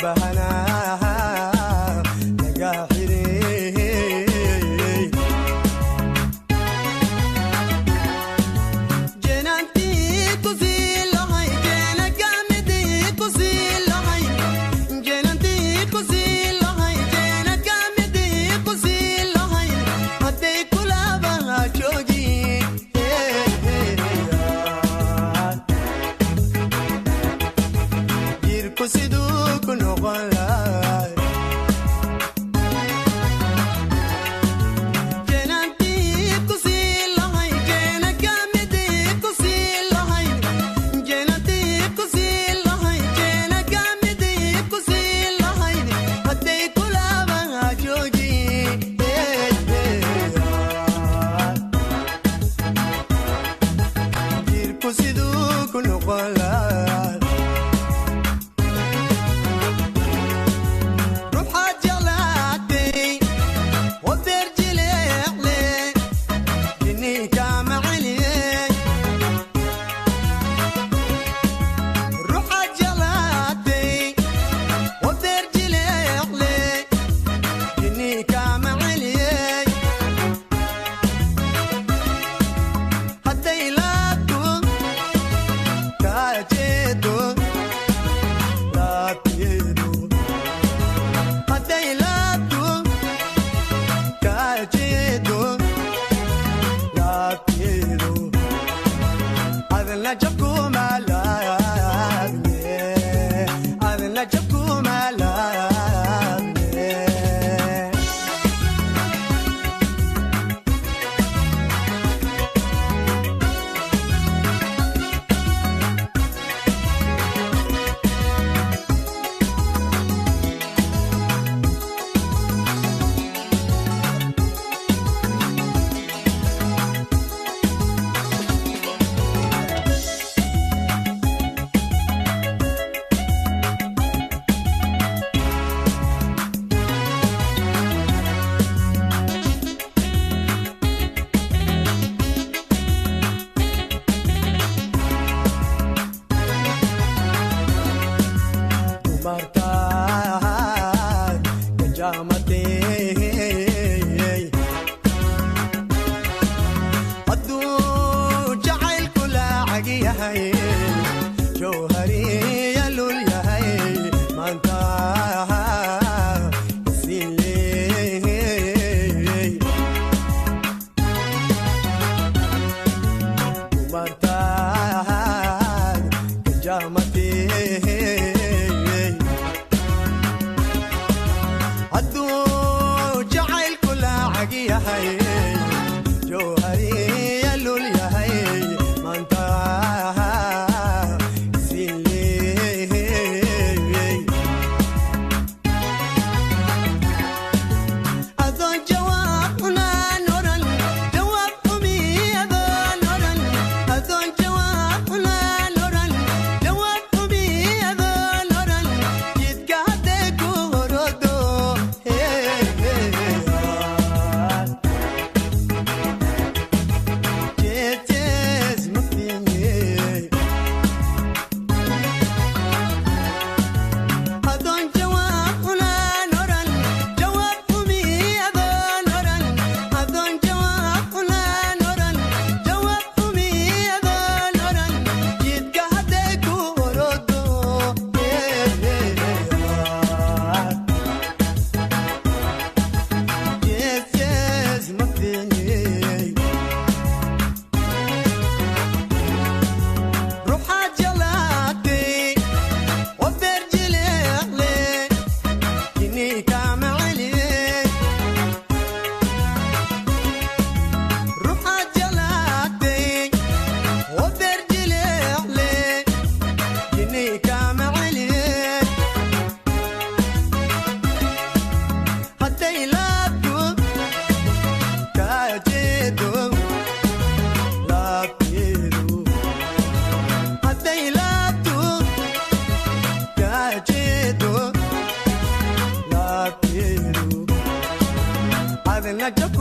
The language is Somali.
Albahana laga xirey Jenantii kusii lahay jeena gaamidii kusii lahay Jenantii kusii lahay jeena gaamidii kusii lahay Hadday kulaaba joogi Jirku siduu ku noqon lahay Jenantii kusii lahay jeena gaamidii kusii lahay Jenantii kusii lahay jeena gaamidii kusii lahay Hadday kulaaba joogi Jirku siduu ku noqon lahay Ruuxaad jeclaatay oo beer jileecle jininka maceliyey Ruuxaad jeclaatay oo beer jileecle jininka maceliyey Hadday laabto kaa jeedo laabteedu Hadday laabto kaa jeedo laabteedu Adna jabkuma laabne Adna jabkuma laabne Dumartaad gajaamatee Hadduu jacaylku laacag yahay jawhariya lul yahay maanta isiin leey Dumartaad gajaamatee Hadduu jacaylku laacag yahay jawhariya lul yahay maanta isiin leey Adoon jawaab unaan oran jawaab umi adoon oran Adoon jawaab unaan oran jawaab umi adoon oran Jidka hadday ku horodo Jees ma fiicnee Adoon jawaab unaan oran jawaab umi adoon oran Adoon jawaab unaan oran jawaab umi adoon oran Jidka hadday ku horodo Jees jees ma fiicnee Ruuxaad jeclaatay oo beer jileecle jininka maceliyey Ruuxaad jeclaatay oo beer jileecle jininka maceliyey Hadday laabto kaa jeedo laabteedu Hadday laabto kaa jeedo laabteedu Adna jab